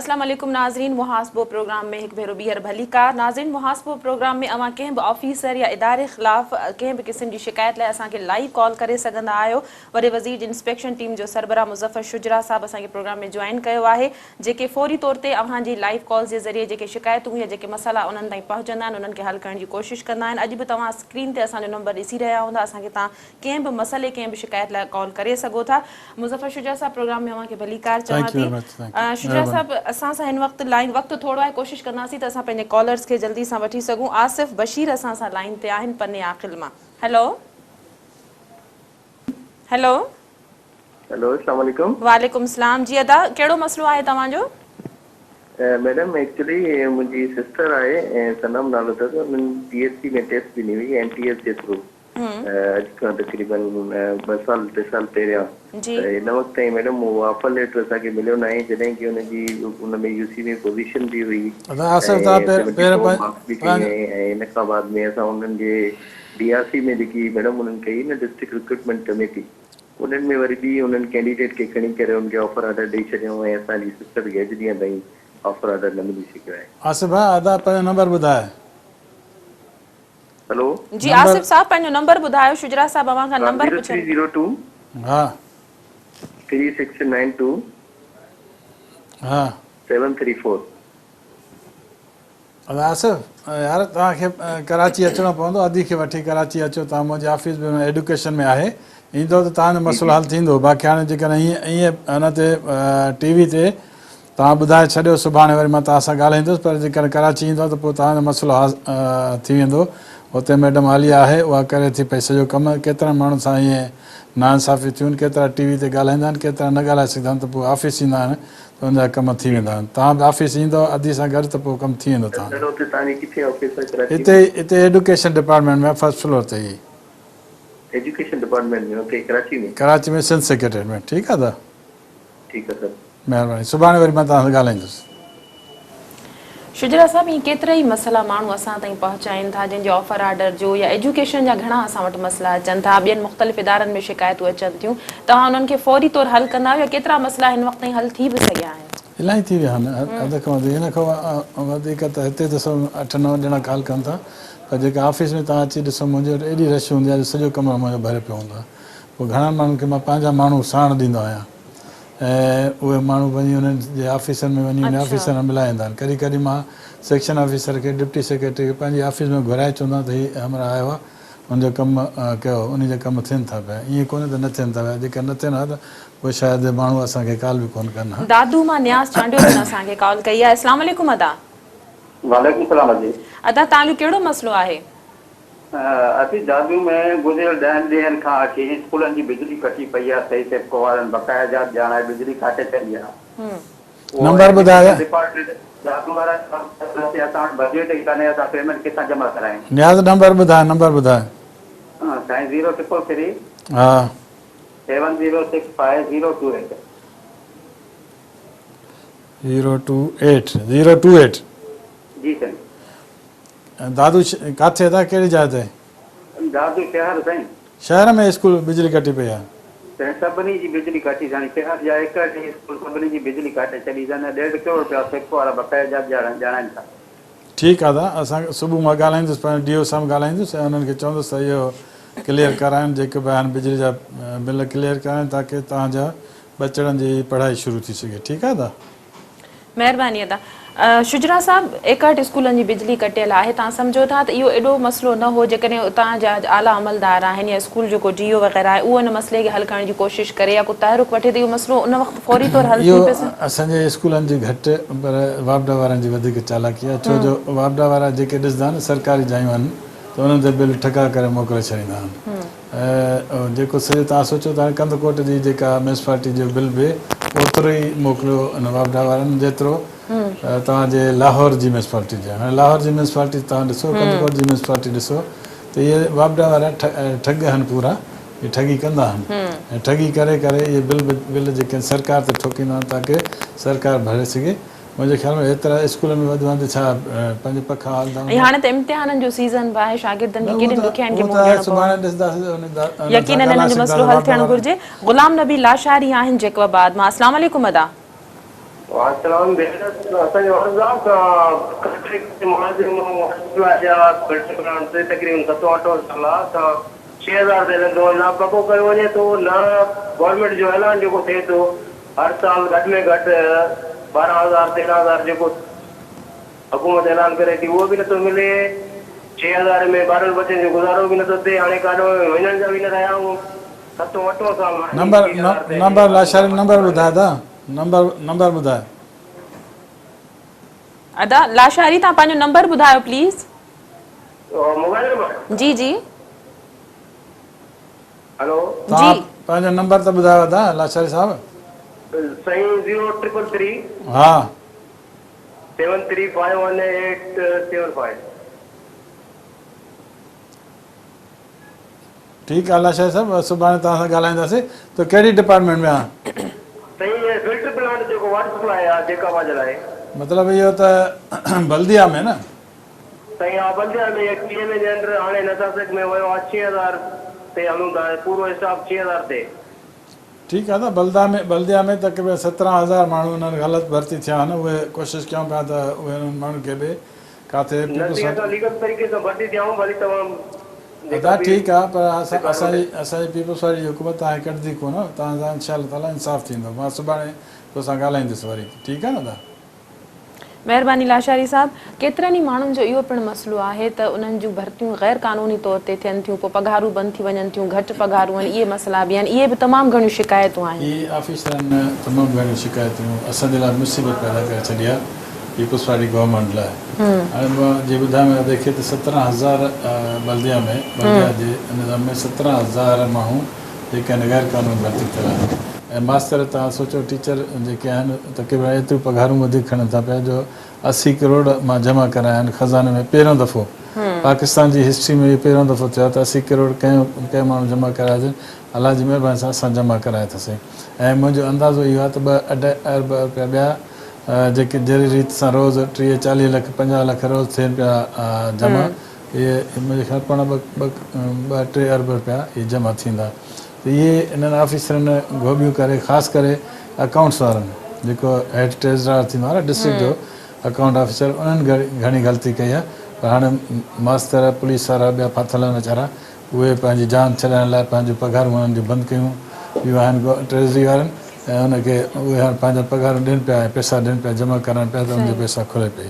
اسلام عليڪم ناظرين محاسبو پروگرام ۾ هڪ ڀيرو ٻيهر ڀليڪار ناظرين محاسبو پروگرام ۾ اوهان ڪنهن به آفيسر يا اداري خلاف ڪنهن به قسم جي شڪايت لاء اسان کي لائيو ڪال ڪري سگهندا آهيو وڏي وزير جي انسپيڪشن ٽيم جو سربراهه مظفر شجرا صاحب اسان کي پروگرام ۾ جوائن ڪيو آهي جيڪي فوري طور تي اوهان جي لائيو ڪالز جي ذريعي جيڪي شڪايتون يا جيڪي مسئلا انهن تائين پهچندا آهن انهن کي حل ڪرڻ جي ڪوشش ڪندا آهن اڄ به توهان اسڪرين تي اسان جو نمبر ڏسي رهيا هوندا اسان کي توهان ڪنهن به مسئلي ڪنهن به شڪايت لاء ڪال ڪري سگهو ٿا مظفر شجاع صاحب پروگرام ۾ اوهان کي ڀليڪار چوان ٿي شجاع صاحب اسان سان هن وقت لائين وقت ٿورو آهي ڪوشش ڪنداسين ته اسان پنهنجي ڪالرز کي جلدي سان وٺي سگهون آصف بشير اسان سان لائين تي آهن پني عاقل مان هيلو هيلو. هيلو اسلام عليڪم. وعليڪم اسلام جي ادا ڪهڙو مسئلو آهي توهان جو. ميڊم ايڪچولي منهنجي سسٽر آهي صنم نالو اٿس انهن پي ايس سي ۾ ٽيسٽ ڏني هئي اين ٽي ايس جي ٿرو اڄ کان تقريبن ٻه سال ٽي سال پهريان ته هن وقت تائين ميڊم اهو آفر ليٽر اسان کي مليو ناهي جڏهن ڪي ان جي ان ۾ يو سي ۾ پوزيشن به هئي ادا آصف ۽ توهان 74 مارڪس به کنيائين ۽ ان کان بعد ۾ اسان انهن جي ڊي آر سي ۾ جيڪي ميڊم انهن ڪئي نه ڊسٽرڪٽ رڪروٽمينٽ ڪميٽي انهن ۾ وري ٻي انهن ڪينڊيڊيٽ کي کڻي ڪري ان کي آفر آرڊر ڏئي ڇڏيائون ۽ اسان جي سسٽر کي اڄ ڏينهن تائين آفر آرڊر نه ملي سگهيو آهي. آصف ڀاء ادا پنهنجو نمبر ٻڌاء. هلو. جي آصف صاحب پنهنجو نمبر ٻڌايو شجرا صاحب اوهان کان نمبر زيرو پڇن. Three zero two. ها. Three six nine two. ها. Seven three four. ادا آصف يار توهان کي ڪراچي اچڻو پوندو ادي کي وٺي ڪراچي اچو توهان منهنجي آفيس به ايڊوڪيشن ۾ آهي ايندو ته توهان جو مسئلو حل ٿيندو باقي هاڻي جيڪڏهن ائين ائين هن تي ٽي وي تي توهان ٻڌائي ڇڏيو سڀاڻي وري مان توهان سان ڳالهائيندس پر جيڪڏهن ڪراچي ايندو ته پوء توهان جو مسئلو ٿي ويندو اتي ميڊم عاليه آهي اها ڪري ٿي پئي سڄو ڪم ڪيترن ماڻهن سان ائين ناانصافي ٿيون آهن ڪيترا ٽي وي تي ڳالهائيندا آهن ڪيترا نه ڳالهائي سگهندا آهن ته پوء آفيس ايندا آهن ته ان جا ڪم ٿي ويندا آهن. توهان به آفيس ايندؤ ادي سان گڏ ته پوء ڪم ٿي ويندو توهان جو. سر اتي توهان جي ڪٿي آفيس آهي ڪراچي هتي ۾؟ هتي ايڊوڪيشن ڊپارٽمينٽ ۾ فرسٽ فلور تي ئي. ايجوڪيشن ڊپارٽمينٽ ۾ اتي ڪراچي ۾؟ ڪراچي ۾ سنڌ سيڪريٽريٽ ۾ ٺيڪ آهي ادا. ٺيڪ آهي سر. مهرباني سڀاڻي وري مان توهان سان ڳالهائيندس. شجرا صاحب ائين ڪيترا ئي مسئلا ماڻهو اسان تائين پهچائين ٿا جن جي آفر آرڊر جو يا ايجوڪيشن جا گهڻا اسان وٽ مسئلا اچن ٿا ٻين مختلف ادارن ۾ شڪايتون اچن ٿيون توهان انهن کي فوري طور حل ڪندا آهيو يا ڪيترا مسئلا هن وقت تائين حل ٿي به سگهيا آهن؟ الاهي ٿي ويا آهن حد کان وڌيڪ ان کان وڌيڪ ته هتي ته سڀ اٺ نو ڄڻا ڪال ڪن ٿا پر جيڪا آفيس ۾ توهان اچي ڏسو منهنجي وٽ ايڏي رش هوندي آهي جو سڄو ڪمرو منهنجو ڀريو پيو هوندو آهي پوء گهڻن ماڻهن کي مان پنهنجا ماڻهو ساڻ ڏيندو آهيان ۽ اهي ماڻهو وڃي انهن جي آفيسن ۾ وڃي انهن آفيسرن سان ملائيندا آهن. ڪڏهن ڪڏهن مان سيڪشن آفيسر کي ڊپٽي سيڪريٽري کي پنهنجي آفيس ۾ گهرائي چوندو آهيان ته هي همراهه آيو آهي ان جو ڪم ڪيو انهي جا ڪم ٿين ٿا پيا ائين ڪونهي ته نه ٿين ٿا پيا جيڪر نه ٿين ها ته پوء شايد ماڻهو اسان کي ڪال به ڪونه ڪن ها. دادو مان نياز چانڊيو پڻ اسان کي ڪال ڪئي آهي اسلام عليڪم ادا. وعليڪم السلام ادي. ادا توهان جو ڪهڙو مسئلو آهي؟ ادي دادو ۾ گذريل ڏهن ڏينهن کان وٺي اسڪولن جي بجلي ڪٽي پئي آ سهي سيپڪو وارن بقايا جات ڄاڻائي بجلي ڪاٽي ڇڏي آ اهو نمبر ٻڌايو. ايجوڪيشن ڊپارٽمينٽ دادو وارا چون ٿا ته اسان وٽ بجيٽ ئي ڪانهي اسان پيمينٽ ڪٿان جمع ڪرايون. نياز نمبر ٻڌاء نمبر ٻڌاء. سائين زيرو ٽرپل ٿري. ها. Seven zero six five zero two eight. Zero two eight zero two eight. جي سائين. دادو ڪاٿي ادا ڪهڙي جاء تي؟ دادو شهر سائين. شهر ۾ اسڪول بجلي ڪٽي پئي آ. سائين سڀني جي بجلي ڪٽي اٿن شهر جا 61 اسڪول سڀني جي بجلي ڪاٽي ڇڏي اٿن ڏيڍ ڪروڙ رپيا سيپڪو وارا بقايا جات ڄاڻائن ٿا. ٺيڪ آ ادا اسان صبح مان ڳالهائيندس پنهنجي ڊي او سان به ڳالهائيندس ۽ انهن کي چوندس ته اهو ڪليئر ڪرائن جيڪي به آهن بجلي جا بل ڪليئر ڪرائن تاڪه توهان جا ٻچڙن جي پڙهائي شروع ٿي سگهي ٺيڪ آ ادا. مهرباني ادا. شجرا صاحب ايڪهٺ اسڪولن جي بجلي ڪٽيل آهي توهان سمجهو ٿا ته اهو ايڏو مسئلو نه هو جيڪڏهن اتان جا اعليٰ عملدار آهن يا اسڪول جو ڪو ڊي او وغيره آهي اهو ان مسئلي کي حل ڪرڻ جي ڪوشش ڪري يا ڪو تحرڪ وٺي ته اهو مسئلو ان وقت فوري طور حل ٿي اهو پيو سگهي. اسان جي اسڪولن جي گهٽ پر واپڊا وارن جي وڌيڪ چالاڪي آهي ڇو جو واپڊا وارا جيڪي ڏسندا آهن سرڪاري جايون آهن ته انهن تي بل ٺڪا ڪري موڪلي ڇڏيندا آهن ۽ جيڪو سڄو توهان سوچيو ته هاڻي ڪنڌڪوٽ جي جيڪا ميونسپالٽي جو بل به اوترو ئي موڪليو ان واپڊا وارن جيترو توهان جي لاهور جي ميونسپالٽي جو هاڻي لاهور جي ميونسپالٽي توهان ڏسو ڪنڌڪوٽ جي ميونسپالٽي ڏسو ته اهي واپڊا وارا ٺڳ آهن پورا اهي ٺڳي ڪندا آهن ۽ ٺڳي ڪري ڪري اهي بل بل جيڪي آهن سرڪار تي ٺوڪيندا آهن تاڪه سرڪار ڀري سگهي منهنجي خيال ۾ ايترا اسڪولن ۾ وڌ وڌ ڇا پنج پکا هلندا ۽ هوندا. هاڻي ته امتحانن جو سيزن به آهي شاگردن کي نه اهو ڪيڏين ته ڏکيائين کي اهو منهن ته ڏيڻو سڀاڻي پوندو. ڏسنداسين ته انهن سان يقينن ڳالهائي انهن جو سگهندا مسئلو ته حل واپڊا ٿيڻ وارن. گهرجي. غلام نبي لاشاري آهن جيڪب آباد مان. اسلام عليڪم ادا. وعليڪم ڀيڻ اسان جو عرض آ ته ڪنٽريڪٽ ملازم جا پلانٽ تي تقريبن ستون اٺون سال آ اسان 6000 تي هلندو نه پڪو ڪيو وڃي ٿو نه گورنمينٽ جو اعلان جيڪو ٿئي ٿو هر سال گهٽ ۾ گهٽ 12000 13000 جيڪو حڪومت اعلان ڪري ٿي اهو به نٿو ملي 6000 ۾ ٻارن ٻچن جو گذارو به نٿو ٿئي هاڻي ڪاڏو وڃڻ جا به نه رهيا آهيون ستون اٺون سال آهي نمبر 6000 تي نمبر لاشاري نمبر ٻڌاء ته نمبر نمبر ٻڌاء. ادا لاشاري توهان پنهنجو نمبر ٻڌايو پليز. موبائل نمبر جي جي. هلو. جي. توهان پنهنجو نمبر ته ٻڌايو ادا لاشاري صاحب. سائين زيرو ٽرپل ٿري. ها. 7 3 5 1 8 7 5. ٺيڪ آ لاشاري صاحب سڀاڻي توهان سان ڳالهائينداسين تو ڪهڙي ڊپارٽمينٽ ۾ آن. سائين هي فلٽر پلانٽ جيڪو واٽر سپلاء آ جيڪب آباد جي لاء. مطلب اهو ته بلديا ۾ نه. سائين ها بلديا ۾ پي ايم اي جي انڊر هاڻي نساسڪ ۾ ويو آ 6000 تي هلون ٿا پورو اسٽاف 6000 تي. ٺيڪ آ ته بلدا ۾ بلديا ۾ تقريبا 17 هزار ماڻهو انهن غلط ڀرتي ٿيا آهن اهي ڪوشش ڪيون پيا ته اهي انهن ماڻهن کي به ڪاٿي نه پيپلز سائين اسان ليگل طريقي سان ڀرتي ٿيا آهيون ڀلي توهان جيڪا ادا به ٺيڪ آ پر اسان رڪارڊ جي هجي. اسان جي پيپلز پارٽي جي حڪومت توهان کي ڪڍندي ڪونه توهان سان انشاء الله تعالي انصاف ٿيندو مان سڀاڻي توسان ڳالهائيندس وري ٺيڪ آ نه ادا. مهرباني لاشاري صاحب. ڪيترن ئي ماڻهن جو اهو پڻ مسئلو آهي ته انهن جون ڀرتيون غير قانوني طور تي ٿين ٿيون پوء پگهارون بند ٿي وڃن ٿيون گهٽ پگهارون آهن اهي مسئلا به آهن اهي به تمام گهڻيون شڪايتون آهن. هي آفيسرن تمام گهڻيون شڪايتون اسان جي لاء مصيبت پيدا ڪري ڇڏي آهي پيپلز پارٽي گورنمينٽ لاء هاڻي مان جي ٻڌايان ادي کي ته 17 هزار بلديا ۾ بلديا جي نظام ۾ 17 هزار ماڻهو جيڪي آهن غير قانوني ڀرتي ٿيل آهن ۽ ماستر توهان سوچو ٽيچر جيڪي آهن تقريبن ايتريون پگهارون وڌيڪ کڻن ٿا پيا جو 80 ڪروڙ مان جمع ڪرايا آهن خزاني ۾ پهريون دفعو پاڪستان جي هسٽري ۾ اهو پهريون دفعو ٿيو آهي ته 80 ڪروڙ ڪنهن ڪنهن ماڻهو جمع ڪرايا هجن الله جي مهرباني سان اسان جمع ڪرايا اٿسين ۽ منهنجو اندازو اهو آهي ته ٻه اڍائي ارب رپيا ٻيا جيڪي جهڙي ريت سان روز 30 40 لک 50 لک روز ٿين پيا جمع اهي منهنجي خيال پوڻا ٻه ٻه ٻه ٽي ارب رپيا اهي جمع ٿيندا ته اهي انهن آفيسرن گهوٻيون ڪري خاص ڪري اڪائونٽس وارن جيڪو هيڊ ٽريزرار ٿيندو آهي نه ڊسٽرڪٽ جو اڪائونٽ آفيسر انهن گهڻي غلطي ڪئي آهي پر هاڻي ماستر پوليس وارا ٻيا ڦاٿل آهن ويچارا اهي پنهنجي جان ڇڏائڻ لاء پنهنجون پگهارون انهن جون بند ڪيون ويون آهن ٽريزري وارن ۽ ان کي اهي هاڻي پنهنجا پگهارون ڏين پيا ۽ پئسا ڏين پيا جمع ڪرائن پيا ته انهن جا پئسا کلي پئي.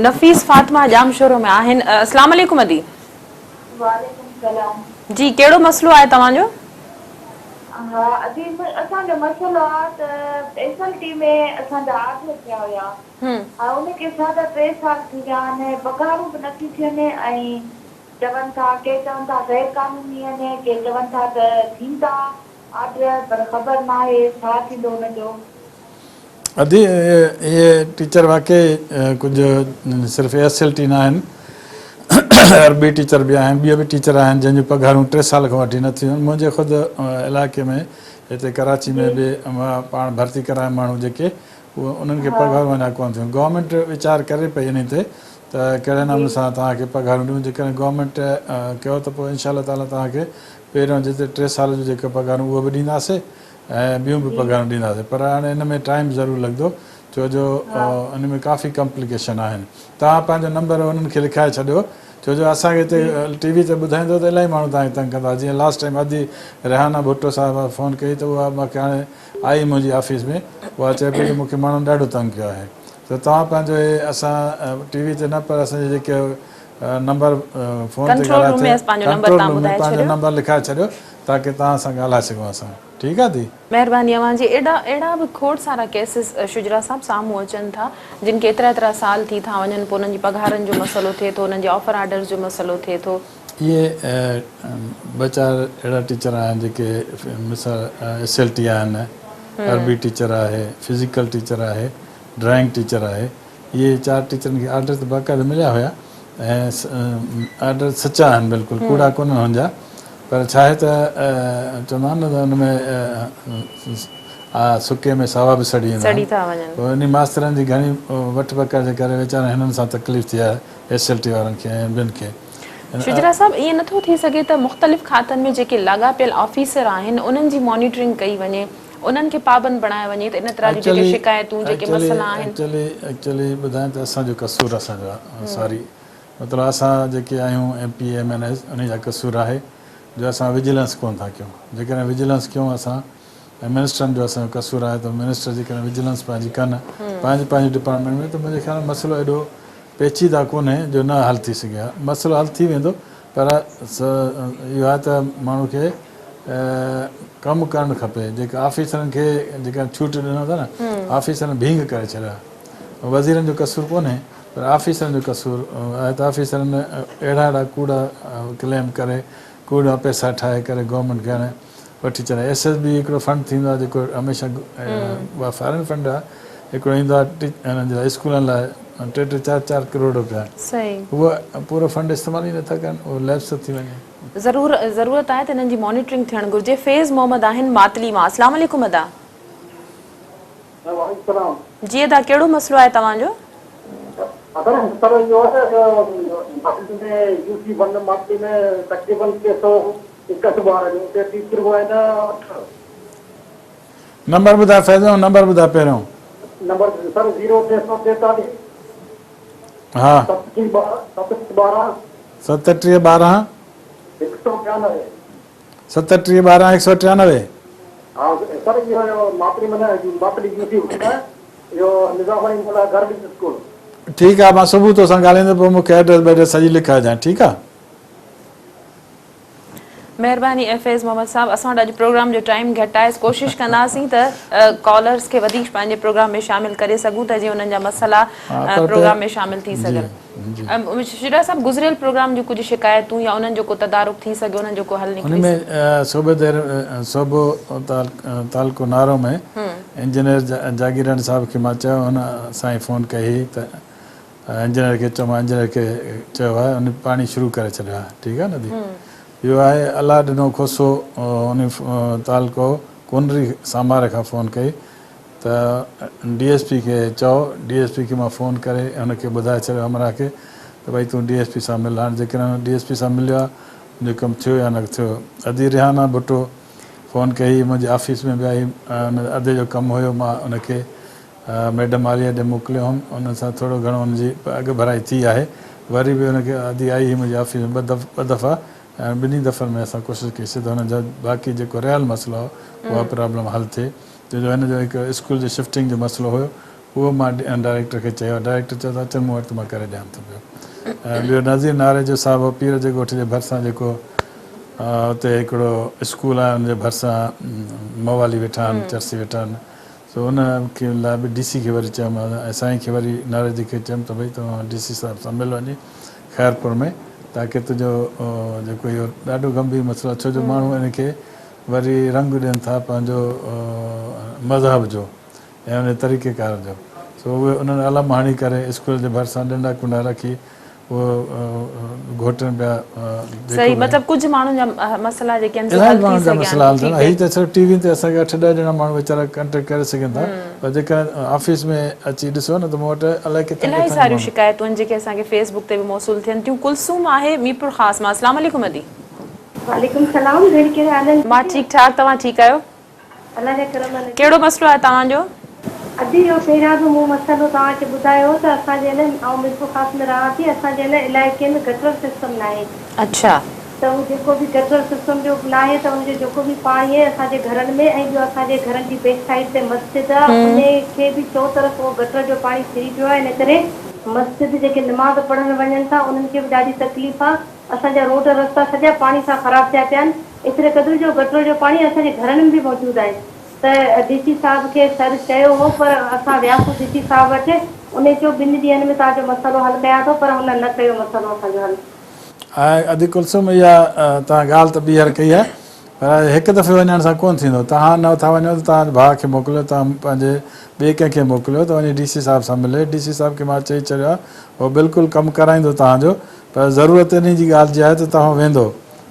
نفيس فاطمه ڄامشورو ۾ آهن اسلام عليڪم ادي. وعليڪم السلام. جي ڪهڙو مسئلو آهي توهان جو. ها ادي اسان جو مسئلو آ ته ايس ايل ٽي ۾ اسان جا آرڊر ٿيا هيا ها ان کي ساڍا ٽي سال ٿي ويا آهن پگهارون به نٿيون ٿين ۽ چون ٿا ڪي چون ٿا غير قانوني آهن ڪي چون ٿا ته ٿيندا آرڊر پر خبر ناهي ڇا ٿيندو ان جو. ادي اهي ٽيچر واقعي ڪجهه صرف ايس ايل ٽي نه آهن عربي ٽيچر به آهن ٻيا به ٽيچر آهن جن جون پگهارون ٽي سال کان وٺي نه ٿيون منهنجي خود علائقي ۾ هتي ڪراچي ۾ به پاڻ ڀرتي ڪرايا ماڻهو جيڪي اهي انهن کي پگهارون اڃا ڪونه ٿيون گورنمينٽ ويچار ڪري پئي انهي تي ته ڪهڙي نموني سان توهان کي پگهارون ڏيون جيڪڏهن گورنمينٽ ڪيو ته پوء انشاء الله تعالي توهان کي پهريون جتي ٽي سال جون جيڪي پگهارون اهي به ڏينداسي ۽ ٻيون به پگهارون ڏينداسين پر هاڻي ان ۾ ٽائيم ضرور لڳندو ڇو جو ان ۾ ڪافي ڪمپليڪيشن آهن توهان پنهنجو نمبر انهن کي لکائي ڇڏيو ڇو جو اسان کي هتي ٽي وي تي ٻڌائيندو ته الاهي ماڻهو توهان کي تنگ ڪندا جيئن لاسٽ ٽائيم ادي ريحانه ڀٽو صاحبه فون ڪئي ته اها مون کي هاڻي آئي منهنجي آفيس ۾ اها چئي پئي ته مون کي ماڻهن ڏاڍو تنگ ڪيو آهي ته توهان پنهنجو هي اسان ٽي وي تي نه پر اسان جي جيڪي نمبر فون تي ڪنٽرول ڳالهائي روم ۾ پنهنجو نمبر ڪنٽرول توهان روم ۾ ٻڌائي پنهنجو ڇڏيو. نمبر لکائي ڇڏيو تاڪه توهان سان ڳالهائي سگهون اسان ٺيڪ آ ڌي. مهرباني اوهان جي اهڙا اهڙا به کوڙ سارا ڪيسز شجرا صاحب سامهون اچن ٿا جن کي ايترا ايترا سال ٿي ٿا وڃن پوء انهن جي پگهارن جو مسئلو ٿئي ٿو انهن جي آفر آرڊرز جو مسئلو ٿئي ٿو. اهي ٻه چار اهڙا ٽيچر آهن جيڪي مثال ايس ايل ٽي آهن عربي ٽيچر آهي فزيڪل ٽيچر آهي ڊرائنگ ٽيچر آهي اهي چار ٽيچرن کي آرڊر ته باقاعده مليا هيا ۽ آرڊر سچا آهن بلڪل ڪوڙا ڪونهن هن جا پر ڇا آهي ته چوندا آهن نه ته ان ۾ سڪي ۾ ساوا به سڙي ويندا آهن پوء انهي ماسترن جي گهڻي وٺ پڪڙ جي ڪري ويچارن هنن سان تڪليف ٿي آهي ايس ايل ٽي وارن کي ۽ ٻين کي. شجرا صاحب ائين نٿو ٿي سگهي ته مختلف کاتن ۾ جيڪي لاڳاپيل آفيسر آهن انهن جي مانيٽرنگ ڪئي وڃي. انهن کي پابند بڻايو وڃي ته ان طرح جون جيڪي شڪايتون جيڪي مسئلا آهن. ايڪچولي ايڪچولي ٻڌايان ته اسان جو قصور اسان جو ساري مطلب اسان جيڪي آهيون M P M N As انهي جا قصور آهي جو اسان وجيلنس ڪون ٿا ڪيون جيڪڏهن وجيلنس ڪيون اسان ۽ منسٽرن جو اسان جو قصور آهي ته منسٽر جيڪڏهن وجيلنس پنهنجي ڪن پنهنجي پنهنجي ڊپارٽمينٽ ۾ ته منهنجي خيال ۾ مسئلو ايڏو پيچيده ڪونهي جو نه حل ٿي سگهي ها مسئلو حل ٿي ويندو پر اهو آهي ته ماڻهو کي ڪم ڪرڻ کپي جيڪا آفيسرن کي جيڪا ڇوٽ ڏنو اٿا نه آفيسرن ڀينگ ڪري ڇڏيا وزيرن جو قصور ڪونهي پر آفيسرن جو قصور آهي ته آفيسرن اهڙا اهڙا ڪوڙا ڪليم ڪري ڪوڙا پئسا ٺاهي ڪري گورنمينٽ کي هاڻي وٺي ڇڏيا ايس ايس بي هڪڙو فنڊ ٿيندو آهي جيڪو هميشه اها فارين فنڊ آهي هڪڙو ايندو آهي هنن جي لاء اسڪولن لاء ٽي ٽي چار چار ڪروڙ روپيا اهو پورو فنڊ استعمال ئي نٿا ڪن اهو ليپس ٿو ٿي وڃي. ضرور ضرورت آهي ته انهن جي مانيٽرنگ ٿيڻ گهرجي فيض محمد آهن ماتلي مان اسلام عليڪم ادا. وعليڪم السلام. جي ادا ڪهڙو مسئلو آهي توهان جو. ادا مسئلو اهو آهي ته Matli ۾ U C one Matli ۾ تقريبن 361 ٻار آهن اتي ٽيچرون آهن اٺ. نمبر ٻڌاء فيض محمد نمبر ٻڌاء پهريون. Number sir zero 343. ها. 37 12. 37 12. 193. 37 12 193. ها سر اهو ماتلي معنيٰ ماتلي يو سي ون اهو نظاماڻي مولا گرلز اسڪول. ٺيڪ آ مان صبح توسان ڳالهائيندس پوء مونکي ايڊريس ٻيڊريس سڄي لکائجانء ٺيڪ آ. مهرباني فيض محمد صاحب اسان وٽ اڄ پروگرام جو ٽائيم گهٽ آهي ڪوشش ڪنداسين ته ڪالرز کي وڌيڪ پنهنجي پروگرام ۾ شامل ڪري سگهون ته جيئن انهن جا مسئلا پروگرام ۾ شامل ٿي سگهن شجاع صاحب گذريل پروگرام جون ڪجهه شڪايتون يا انهن جو ڪو تدارڪ ٿي سگهيو انهن جو ڪو حل نڪري ان ۾ صوبيدير صوبو تعلقو نارو ۾ انجنيئر جاگيراڻي صاحب کي مان چيو هن سائين فون ڪئي هئي ته انجنيئر کي چيو مان انجنيئر کي چيو آهي ان پاڻي شروع ڪري ڇڏيو آهي ٺيڪ آهي نه جي ٻيو آهي الله ڏنو کوسو ان تعلقو ڪنري ساماري کان فون ڪئي ته ڊي ايس پي کي چئو ڊي ايس پي کي مان فون ڪري هن کي ٻڌائي ڇڏيو همراهه کي ته ڀئي تون ڊي ايس پي سان مل هاڻي جيڪڏهن ڊي ايس پي سان مليو آهي منهنجو ڪم ٿيو يا نه ٿيو ادي ريحانه ڀٽو فون ڪئي منهنجي آفيس ۾ به آئي ان ادي جو ڪم هيو مان ان کي ميڊم عاليه ڏي موڪليو هئم ان سان ٿورو گهڻو ان جي اڳڀرائي ٿي آهي وري به ان کي ادي آئي هئي منهنجي آفيس ۾ ٻه دفعا ۽ ٻنهي دفعن ۾ اسان ڪوشش ڪئي سي ته هن جا باقي جيڪو رهيل مسئلو هو اها پرابلم حل ٿئي ڇو جو هن جو هڪ اسڪول جي شفٽنگ جو مسئلو هيو اهو مان ڊائريڪٽر کي چيو ڊائريڪٽر چيو ته اچن مون وٽ ته مان ڪري ڏيان ٿو پيو ۽ ٻيو نذير ناريجو صاحب هو پير جي ڳوٺ جي ڀرسان جيڪو اتي هڪڙو اسڪول آهي ان جي ڀرسان موالي ويٺا آهن چرسي ويٺا آهن سو ان کي لاء به ڊي سي کي وري چيم ۽ سائين کي وري ناريجي کي چيم ته ڀئي توهان ڊي سي صاحب سان مل وڃي خيرپور ۾ تاڪه تنهنجو جيڪو اهو ڏاڍو گنڀير مسئلو آهي ڇو جو ماڻهو ان کي وري رنگ ڏين ٿا پنهنجو مذهب جو ۽ ان جي طريقي ڪار جو سو اهي انهن علم هڻي ڪري اسڪول جي ڀرسان ڏنڊا ڪنڊا رکي اهو گهوٽن پيا جيڪو صحيح به مطلب ڪجهه ماڻهن جا مسئلا جيڪي آهن سي الاهي حل ٿي ماڻهن جا سگهيا مسئلا آهن حل ٿين ٺيڪ هي ته صرف ٽي وي تي اسان کي اٺ ڏهه ڄڻا ماڻهو ويچارا ڪانٽيڪٽ ڪري سگهن ٿا پر جيڪڏهن آفيس ۾ اچي ڏسو نه ته مون وٽ الائي ڪٿان الاهي ڪٿان جا ساريون ماڻهو شڪايتون آهن جيڪي اسان کي فيس بڪ تي به موصول ٿين ٿيون ڪلثوم آهي ميرپورخاص مان اسلام عليڪم ادي. وعليڪم السلام ڀيڻ ڪهڙا حال آهن مان ٺيڪ ٺاڪ توهان ٺيڪ آهيو. الله جا ڪرم آهن ادي. ڪهڙو مسئلو آهي توهان جو. ادي اهو پهريان به مون مسئلو توهان کي ٻڌايو هو ته اسان جي هن آئون ميرپورخاص ۾ رهان ٿي اسان جي هن علائقي ۾ گٽر سسٽم ناهي. اڇا. ته هو جيڪو به گٽر سسٽم جو ناهي ته ان جو جيڪو به پاڻي آهي اسان جي گهرن ۾ ۽ ٻيو اسان جي گهرن جي بيڪ سائيڊ تي مسجد آهي انهي کي به چئوطرف اهو گٽر جو پاڻي ڦري پيو آهي ان ڪري مسجد جيڪي نماز پڙهڻ وڃن ٿا انهن کي به ڏاڍي تڪليف آهي اسان جا روڊ رستا سڄا پاڻي سان خراب ٿيا پيا آهن، ايتري قدر جو گٽر جو پاڻي اسان جي گهرن ۾ به موجود آهي ته ڊي سي صاحب کي سر چيو هو پر اسان وياسون ڊي سي صاحب وٽ انهي چيو ٻن ڏينهن ۾ توهان جو مسئلو حل ڪيان ٿو پر هن نه ڪيو مسئلو اسان جو حل. ادي ڪلثوم اها توهان ڳالهه ته ٻيهر ڪئي آهي پر هڪ دفعي وڃڻ سان ڪونه ٿيندو توهان نه ٿا وڃو ته توهان ڀاء کي موڪليو توهان پنهنجي ٻئي ڪنهن کي موڪليو ته وڃي ڊي سي صاحب سان ملي ڊي سي صاحب کي مان چئي ڇڏيو آهي هو بلڪل ڪم ڪرائيندو توهان جو پر ضرورت انهي جي ڳالهه جي آهي ته توهان ويندو.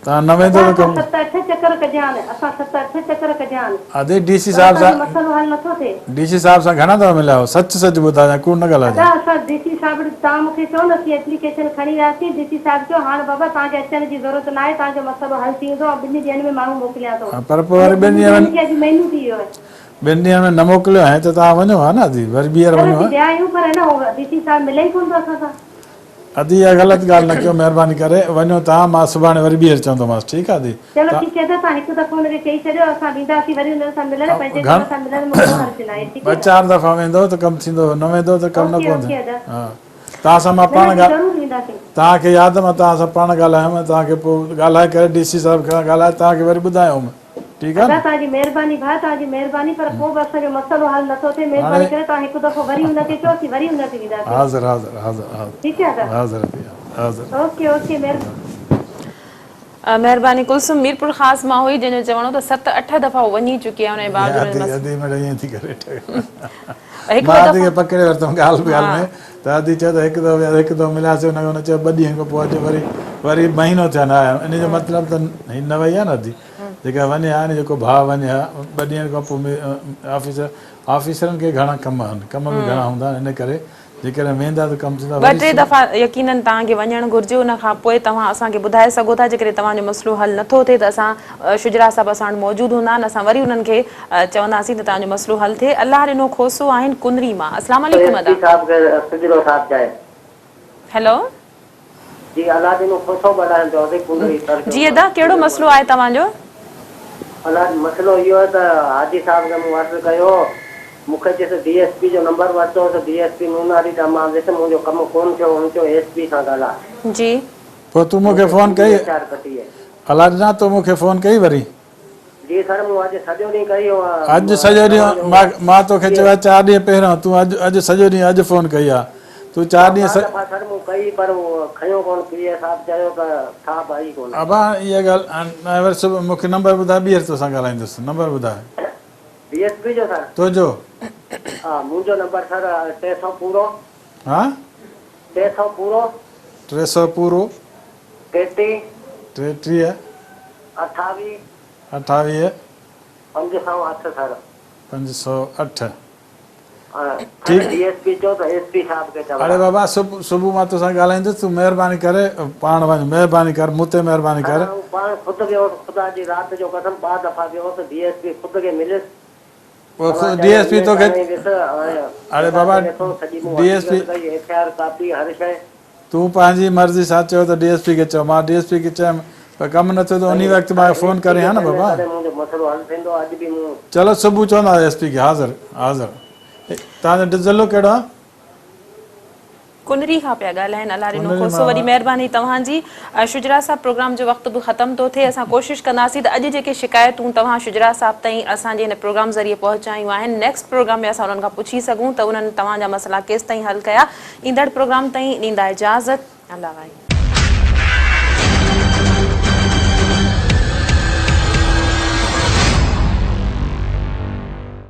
توهان نه ويندو ادا ته اسان ڪم. ست اٺ چڪر ڪڍيا آهن اسان ست اٺ چڪر ڪڍيا آهن ادي ڊي سي پر صاحب اسان جو سان مسئلو حل نٿو ٿئي. ڊي سي صاحب سان گهڻا دفعا مليا آهيو سچ سچ ٻڌائجان ڪوڙ نه ادا ڳالهائجان. اسان ڊي سي صاحب وٽ توهان مون کي چئو نه اسين ايپليڪيشن کڻي وياسين ڊي سي صاحب چيو هاڻ بابا توهان کي اچڻ جي ضرورت ناهي توهان جو مسئلو حل ٿي ويندو آئون ٻن ڏينهن ۾ ماڻهو موڪليان ٿو ها پر پوء ان وري ٻن ٻن ڏينهن ڏينهن کي اڄ مهينو ٿي ويو آهي. ٻن ڏينهن ۾ نه موڪليو هين ته توهان وڃو ها نه ادي وري ٻيهر سر وڃو اسين ها. ويا آهيون پر نه ڊي سي صاحب ملي ئي ڪونه ٿو اسان سان. ادي اها غلط ڳالهه نه ڪيو مهرباني ڪري وڃو توهان مان سڀاڻي وري ٻيهر چوندومانس ٺيڪ آ ادي چلو ٺيڪ آهي ادا توهان هڪ دفعو ان کي چئي ڇڏيو اسان وينداسين وري انهن سان ملڻ پنهنجي گهڻ گهر سان ملڻ ۾ ڪو حرج ناهي ٺيڪ ٻه آهي چار دفعا ويندو ته ڪم ٿيندو نه ويندو ته ڪم نه اوڪي ڪونه اوڪي ادا ها توهان سان مان نه پاڻ نه ڳالهه ضرور وينداسين. توهان کي ياد مان توهان سان پاڻ ڳالهايم ۽ توهان کي پوء ڳالهائي ڪري ڊي سي صاحب کان ڳالهائي توهان کي وري ٻڌايو هوم ٺيڪ آ ادا نه. توهان جي مهرباني ڀاء توهان جي مهرباني پر پوء به اسان جو مسئلو حل نٿو ٿئي مهرباني هاڻي ڪري توهان هڪ دفعو وري ان کي چئو اسين وري ان وٽ وينداسين حاضر حاضر حاضر حاضر ٺيڪ آهي ادا حاضر ادي حاضر اوڪي اوڪي مهرباني. مهرباني ڪلثوم ميرپورخاص مان هئي جنهن جو چوڻ هو ته ست اٺ دفعا هو وڃي چڪي آهي ان جي باوجود ادي ان ادي مڙئي ائين ٿي ڪري ٺڳ هڪ مان ٻه ادي دفعا کي پڪڙي ورتم ڳالهه به ڳالهه ها ۾ ته ادي چيو ته هڪ دفعو ويا هڪ دفعو ملياسين ان کي هن چيو ٻه ڏينهن کان پوء اچ وري وري مهينو ٿيا نه آيا ان جو مطلب ته هي نه وئي آهي نه ادي جيڪا وڃي ها ان جو ڪو ڀاء وڃي ها ٻه ڏينهن کان پوء آفيسر آفيسرن کي گهڻا ڪم آهن ڪم به گهڻا هوندا آهن ان ڪري جيڪڏهن ويندا ته ڪم ٿيندا ٻه وري ٽي دفعا يقينن توهان کي وڃڻ گهرجي ان کان پوء توهان اسان کي ٻڌائي سگهو ٿا جيڪڏهن توهان جو مسئلو حل نٿو ٿئي ته اسان شجرا صاحب اسان وٽ موجود هوندا آهن اسان وري انهن کي چونداسين ته توهان جو مسئلو حل ٿئي الله ڏنو کوسو آهن ڪنري مان اسلام عليڪم ايس ادا. پي صاحب کي سجرو صاحب چاهي. هيلو. جي الله ڏنو کوسو ڳالهايان پيو ادي ڪنري تعلقي جي ادا ڪهڙو مسئلو آهي توهان جو. الا مسئلو اهو آهي ته حاجي صاحب کي مون عرض ڪيو هو مون کي چيس ڊي ايس پي جو نمبر ورتو هوس ڊي ايس پي نوناري ڏانهن مان ويس منهنجو ڪم ڪونه ٿيو هن چيو ايس پي سان ڳالهاء. جي. پوء تون مون کي مون کي فون پوري ڪئي ايڇ آر ڪٽي آهي. الا ڏنا تو مون کي فون ڪئي وري. جي سر مون اڄ سڄو ڏينهن ڪئي اڄ سڄو ڏينهن مان مان توکي چيو آهي چار ڏينهن پهريون تون اڄ اڄ سڄو ڏينهن اڄ فون ڪئي آهي تون چار ڏينهن ٻه دفعا سر مون ڪئي پر کنيو ڪونه پي اي صاحب چيو ته صاحب آئي ڪونه. ابا اها ڳالهه ۽ وري صبح مون کي نمبر ٻڌاء ٻيهر توسان ڳالهائيندس نمبر ٻڌاء. ڊي ايس پي جو سر. تنهنجو. ها منهنجو نمبر سر 300 پورو. ها. 300 پورو. 300 پورو. 33. 33. 28. 28. 508 سر. 508. ٺيڪ ڊي ايس پي چئو ته ايس پي صاحب کي چوراء. اڙي بابا صبح مان توسان ڳالهائيندس تون مهرباني ڪري پاڻ وڃ مهرباني ڪر مون تي مهرباني سر ڪر. آئون پاڻ خود ويو هوس خدا جي رات جو قسم ٻه دفعا ويو هوس ڊي ايس پي خود کي مليس پوء توهان ڊي چيو ايس پي هيئن توکي ڪرڻ ئي ويس ۽ اڙي جيڪا بابا چوي ٿو سڄي مون ڊي ايس پي حقيقت ڪئي ايف I R copy هر شيء. تون پنهنجي مرضي سان چيو ته ڊي ايس پي کي چئو مان ڊي ايس پي کي چيم پر ڪم نه ٿيو ته انهي صحيح وقت سر مان ايس فون پي ڪرين کي ها نه چئندي بابا. تڏهن منهنجو مسئلو حل ٿيندو اڄ به مون. چلو صبح چوندا ايس پي کي حاضر حاضر توهان جو ضلعو ڪهڙو آهي. ڪنري کان پيا ڳالهائين الله ڏنو ڪنري کوسو مان وڏي مهرباني توهان جي شجرا صاحب پروگرام جو وقت به ختم ٿو ٿئي اسان ڪوشش ڪنداسين ته اڄ جيڪي شڪايتون توهان شجرا صاحب تائين اسان جي هن پروگرام ذريعي پهچايون آهن نيڪسٽ پروگرام ۾ اسان انهن کان پڇي سگهون ته انهن توهان جا مسئلا ڪيستائين حل ڪيا ايندڙ پروگرام تائين ڏيندا اجازت الله واهي.